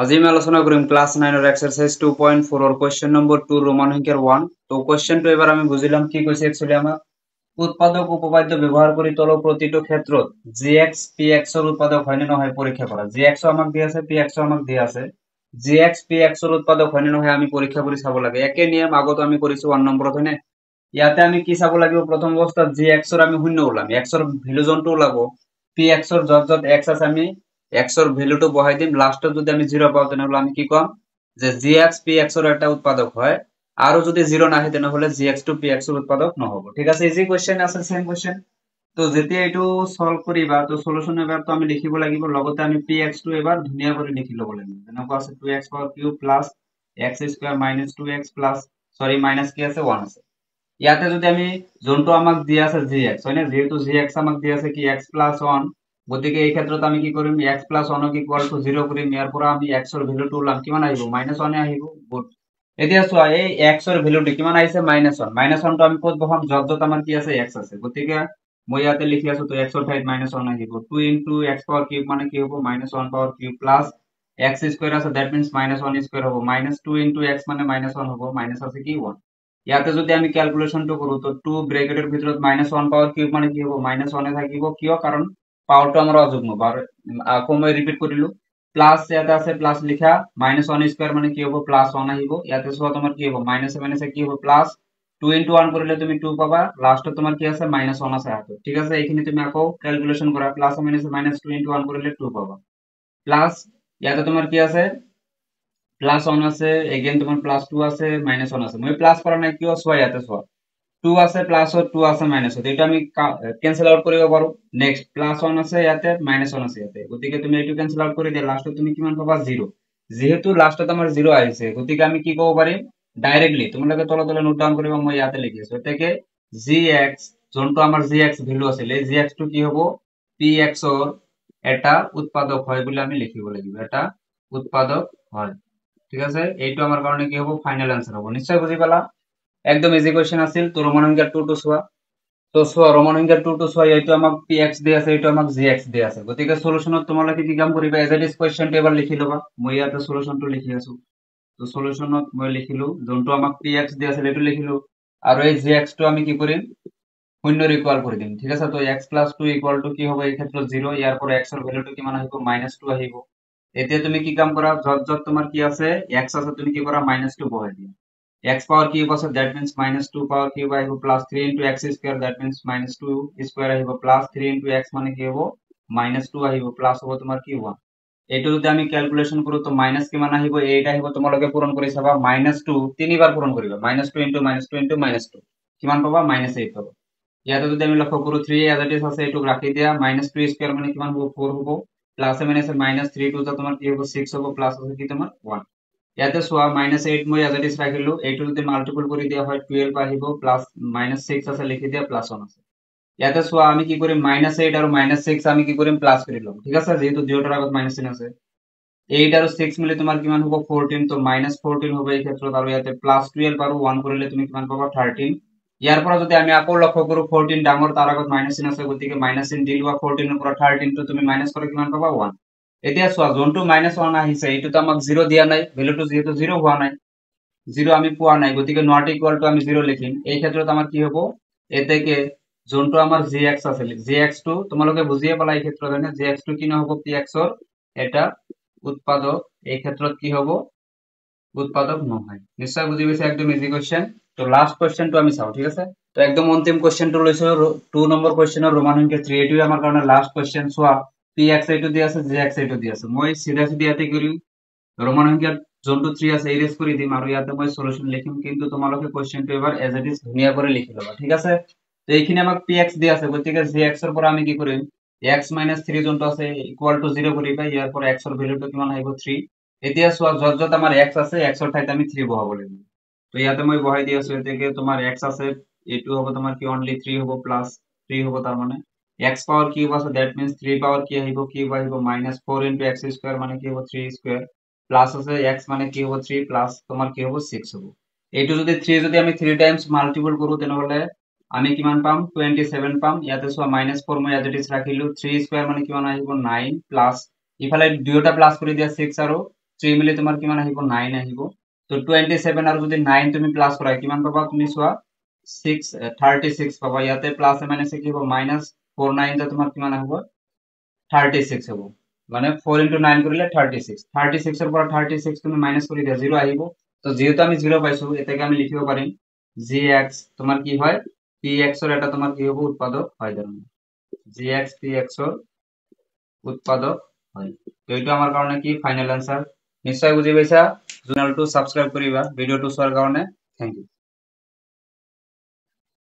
আজি আমি আলোচনা কৰিম ক্লাছ নাইনৰ এক্সাৰচাইজ 2.4ৰ কুৱেশ্যন নম্বৰ 2, ৰোমান সংখ্যাৰ 1। তো কুৱেশ্যনটো এবাৰ আমি বুজি ল'ম। কি কৈছে একচুৱেলি আমাক? উৎপাদক উপপাদ্য ব্যৱহাৰ কৰি তলৰ প্ৰতিটো ক্ষেত্ৰত জি এক্স পি এক্সৰ উৎপাদক হয়নে নহয় পৰীক্ষা কৰা। জি এক্সো আমাক দিয়া আছে, পি এক্সো আমাক দিয়া আছে। জি এক্স পি এক্সৰ উৎপাদক হয়নে নহয় আমি পৰীক্ষা কৰি চাব লাগে। একে নিয়ম আগত আমি কৰিছো 1 নম্বৰত, হয়নে? ইয়াতে আমি কি চাব লাগিব? প্ৰথম অৱস্থাত জি এক্সৰ আমি শূন্য ওলাম, এক্সৰ ভেলু যোনটো ওলাব, পি এক্সৰ য'ত য'ত এক্স আছে আমি এক্সৰ ভেলুটো বহাই দিম। লাষ্টত যদি আমি জিৰ' পাওঁ, তেনেহ'লে আমি কি ক'ম যে জি এক্স পি এক্সৰ এটা উৎপাদক হয়, আৰু যদি জিৰ' নাহে, তেনেহ'লে জি এক্স টো পি এক্সৰ উৎপাদক নহ'ব। ঠিক আছে, ইজি কুৱেশ্যন আছে, চেম কুৱেশ্যন। তো যেতিয়া এইটো চল্ভ কৰিবা, তো চলুশ্যন এবাৰটো আমি লিখিব লাগিব, লগতে আমি পি এক্স টো এবাৰ ধুনীয়া কৰি লিখি ল'ব লাগিব। যেনেকুৱা আছে two x power cube plus x square minus two x plus, sorry, minus কি আছে? ওৱান আছে। ইয়াতে যদি আমি যোনটো আমাক দিয়া আছে জি এক্স, হয়নে? যিহেতু জি এক্স আমাক দিয়া আছে কি? X plus one. গতিকে এই ক্ষেত্ৰত আমি কি কৰিম? এক্স প্লাছ ওৱানক ইকুৱেল টু জিৰ' কৰিম। ইয়াৰ পৰা আমি এক্সৰ ভেলুটো ওলাম, কিমান আহিব? মাইনাছ ওৱানে আহিব। গুড। এতিয়া চোৱা, এই এক্সৰ ভেলুটো কিমান আহিছে? Minus one. মাইনাছ ওৱানটো আমি ক'ত বহাম? য'ত য'ত আমাৰ কি আছে? এক্স আছে। গতিকে মই ইয়াতে লিখি আছো, তো এক্সৰ ঠাইত মাইনাছ ওৱান আহিব। Two into x power cube মানে কি হ'ব? Minus one power cube plus x square আছে, that means minus one square হ'ব। মাইনাছ টু ইনটু এক্স মানে মাইনাছ ওৱান হ'ব, মাইনাছ আছে কি? ওৱান। ইয়াতে যদি আমি ক্যালকুলেশ্যনটো কৰো, তো টু ব্ৰেকেটৰ ভিতৰত মাইনাছ ওৱান পাৱাৰ কিউব মানে কি হ'ব? মাইনাছ ওৱানে থাকিব। কিয়? কাৰণ পাৱাৰটো আমাৰ অযুগ্ম। আকৌ মই ৰিপিট কৰিলো। প্লাছ ইয়াতে আছে, প্লাছ লিখা। মাইনাছ ওৱান স্কুৱেৰ মানে কি হ'ব? প্লাছ ওৱান আহিব। ইয়াতে চোৱা, তোমাৰ কি হ'ব? মাইনাছে মাইনাছে কি হ'ব? প্লাছ। টু ইনটু ওৱান কৰিলে তুমি টু পাবা। লাষ্টত তোমাৰ কি আছে? মাইনাছ ওৱান আছে হাতত। ঠিক আছে, এইখিনি তুমি আকৌ ক্যালকুলেশ্যন কৰা। Plus minus minus, two into one কৰিলে টু পাবা। প্লাছ ইয়াতে তোমাৰ কি আছে? প্লাছ ওৱান আছে, এগেইন তোমাৰ প্লাছ টু আছে, মাইনাছ ওৱান আছে। মই প্লাছ কৰা নাই কিয়? চোৱা, ইয়াতে চোৱা, টু আছে প্লাছত, টু আছে মাইনাছত, এইটো আমি কেনচেল আউট কৰিব পাৰো। নেক্সট প্লাছ ওৱান আছে ইয়াতে, মাইনাছ ওৱান আছে ইয়াতে, গতিকে তুমি এইটো কেনচেল আউট কৰি দিয়া। লাষ্টত তুমি কিমান পাবা? জিৰ'। যিহেতু লাষ্টত আমাৰ জিৰ' আহিছে, গতিকে আমি কি ক'ব পাৰিম ডাইৰেক্টলি? তোমালোকে তলে তলে নোট ডাউন কৰিবা, মই ইয়াতে লিখি আছো। এতেকে জি এক্স, যোনটো আমাৰ জি এক্স ভেলু আছিল, এই জি এক্স টো কি হ'ব? পি এক্সৰ এটা উৎপাদক হয় বুলি আমি লিখিব লাগিব, এটা উৎপাদক হয়। ঠিক আছে, এইটো আমাৰ কাৰণে কি হ'ব? ফাইনেল আনচাৰ হ'ব। নিশ্চয় বুজি পালা, একদম ইজি কুৱেশ্যন আছিল। তো ৰোমান সংখ্যা টু টো চোৱা। তো চোৱা, ৰোমান সংখ্যা টু টো চোৱা, এইটো আমাক পি এক্স দি আছে, এইটো আমাক জি এক্স দি আছে। গতিকে চলুশ্যনত তোমালোকে কি কাম কৰিবা? এজ it is কুৱেশ্যনটো এবাৰ লিখি ল'বা। মই ইয়াতে চলুশ্যনটো লিখি আছো। তো চলুশ্যনত মই লিখিলো, যোনটো আমাক পি এক্স দি আছিল এইটো লিখিলো, আৰু এই জি এক্স টো আমি কি কৰিম? শূন্যৰ ইকুৱেল কৰি দিম। ঠিক আছে, তো x plus two equal to কি হ'ব এই ক্ষেত্ৰত? জিৰ'। ইয়াৰ পৰা এক্সৰ ভেলুটো কিমান আহিব? মাইনাছ টু আহিব। এতিয়া তুমি কি কাম কৰা? য'ত য'ত তোমাৰ কি আছে? এক্স আছে, তুমি কি কৰা? মাইনাছ টু বহাই দিয়া। এক্স পাৱাৰ কিউব আছে, that means minus two power cube আহিব, plus three into x square, that means minus two square আহিব, প্লাছ থ্ৰী ইনটু এক্স মানে কি হ'ব? মাইনাছ টু আহিব, প্লাছ হ'ব তোমাৰ কি? ওৱান। এইটো যদি আমি কেলকুলেশ্যন কৰো, তো মাইনাছ কিমান আহিব? এইট আহিব। তোমালোকে পূৰণ কৰি চাবা। মাইনাছ টু তিনিবাৰ পূৰণ কৰিবা, minus two into minus two into minus two, কিমান পাবা? মাইনাছ এইট পাবা। ইয়াতে যদি আমি লক্ষ্য কৰো, থ্ৰী এজ it is আছে, এইটোক ৰাখি দিয়া। মাইনাছ টু স্কুৱেৰ মানে কিমান হ'ব? ফ'ৰ হ'ব। প্লাছে মাইনাছে মাইনাছ, থ্ৰী টু তোমাৰ কি হ'ব? ছিক্স হ'ব। প্লাছ আছে কি তোমাৰ? ওৱান। ইয়াতে চোৱা, মাইনাছ এইট মই এজ it is ৰাখিলো। এইটো যদি মাল্টিপল কৰি দিয়া হয়, 12 আহিব, প্লাছ মাইনাছ ছিক্স আছে লিখি দিয়া, প্লাছ ওৱান আছে। ইয়াতে চোৱা, আমি কি কৰিম? মাইনাছ এইট আৰু মাইনাছ ছিক্স আমি কি কৰিম? প্লাছ কৰি ল'ম। ঠিক আছে, যিহেতু দুয়োটাৰ আগত মাইনাছ চিন আছে। এইট আৰু ছিক্স মিলি তোমাৰ কিমান হ'ব? 14। তো মাইনাছ 14 হ'ব এই ক্ষেত্ৰত, আৰু ইয়াতে প্লাছ 12 আৰু ওৱান কৰিলে তুমি কিমান পাবা? 13। ইয়াৰ পৰা যদি আমি আকৌ লক্ষ্য কৰো, 14 ডাঙৰ, তাৰ আগত মাইনাছ চিন আছে, গতিকে মাইনাছ চিন দি লোৱা। 14ৰ পৰা 13টো তুমি মাইনাছ কৰা, কিমান পাবা? ওৱান। এতিয়া চোৱা, যোনটো মাইনাছ ওৱান আহিছে, এইটোতো আমাক জিৰ' দিয়া নাই, ভেলুটো যিহেতু জিৰ' হোৱা নাই, জিৰ' আমি পোৱা নাই, গতিকে not equal to আমি জিৰ' লিখিম। এই ক্ষেত্ৰত আমাৰ কি হ'ব? এতেকে যোনটো আমাৰ জি এক্স আছিল, জি এক্স টো তোমালোকে বুজিয়ে পালা এই ক্ষেত্ৰত, হয়নে? জি এক্স টো কি নহ'ব? পি এক্সৰ এটা উৎপাদক এই ক্ষেত্ৰত কি হ'ব? উৎপাদক নহয়। নিশ্চয় বুজি পাইছে, একদম ইজি কুৱেশ্যন। তো লাষ্ট কুৱেশ্যনটো আমি চাওঁ। ঠিক আছে, তো একদম অন্তিম কুৱেশ্যনটো লৈছো, 2 নম্বৰ কুৱেশ্যনৰ ৰোমান সংখ্যা 3, এইটোৱে আমাৰ কাৰণে লাষ্ট কুৱেশ্যন। চোৱা, পি এক্স এইটো দি আছে, জি এক্স এইটো দি আছে। মই চিধা চিধি ইয়াতে কৰিম, ৰোমান সংখ্যা যোনটো 3 আছে ইৰেজ কৰি দিম আৰু ইয়াতে মই চলুশ্যন লিখিম, কিন্তু তোমালোকে কুৱেশ্যনটো এবাৰ এজ it is ধুনীয়া কৰি লিখি ল'বা। ঠিক আছে, তো এইখিনি আমাক পি এক্স দি আছে, গতিকে জি এক্সৰ পৰা আমি কি কৰিম? এক্স মাইনাছ থ্ৰী যোনটো আছে ইকুৱেল টু জিৰ' কৰিবা। ইয়াৰ পৰা এক্সৰ ভেলুটো কিমান আহিব? থ্ৰী। এতিয়া চোৱা, য'ত য'ত আমাৰ এক্স আছে, এক্সৰ ঠাইত আমি থ্ৰী বহাব লাগিব। তো ইয়াতে মই বহাই দি আছো। এতেকে তোমাৰ এক্স আছে, এইটো হ'ব তোমাৰ কি? অনলি থ্ৰী হ'ব, প্লাছ থ্ৰী হ'ব। তাৰমানে এক্স পাৱাৰ কিউব আছে, that means three power কি আহিব? কিউব আহিব। Minus four into x square মানে কি হ'ব? Three square. প্লাছ আছে, এক্স মানে কি হ'ব? থ্ৰী, প্লাছ তোমাৰ কি হ'ব? ছিক্স হ'ব। এইটো যদি থ্ৰী যদি আমি থ্ৰী টাইমছ মাল্টিপল কৰো, তেনেহ'লে আমি কিমান পাম? 27 পাম। ইয়াতে চোৱা, মাইনাছ ফ'ৰ মই এজ it is ৰাখিলো। থ্ৰী স্কুৱেৰ মানে কিমান আহিব? নাইন। প্লাছ ইফালে দুয়োটা প্লাছ কৰি দিয়া, ছিক্স আৰু থ্ৰী মিলি তোমাৰ কিমান আহিব? নাইন আহিব। তো 27 আৰু যদি নাইন তুমি প্লাছ কৰা, কিমান পাবা তুমি চোৱা, ছিক্স 36 পাবা। ইয়াতে প্লাছ মাইনাছে কি হ'ব? মাইনাছ। ফ'ৰ নাইন তোমাৰ কিমান আহিব? 36 হ'ব। মানে ফ'ৰ ইণ্টু নাইন কৰিলে 36। 36ৰ পৰা 36 তুমি মাইনাছ কৰি দিয়া, জিৰ' আহিব। তো যিহেতু আমি জিৰ' পাইছো, এটাকে আমি লিখিব পাৰিম জি এক্স তোমাৰ কি হয়? পি এক্সৰ এটা তোমাৰ কি হ'ব? উৎপাদক হয়। তাৰমানে জি এক্স পি এক্সৰ উৎপাদক হয়। তো এইটো আমাৰ কাৰণে কি ফাইনেল এনচাৰ। নিশ্চয় বুজি পাইছা। চেনেলটো ছাবস্ক্ৰাইব কৰিবা। ভিডিঅ'টো চোৱাৰ কাৰণে thank U.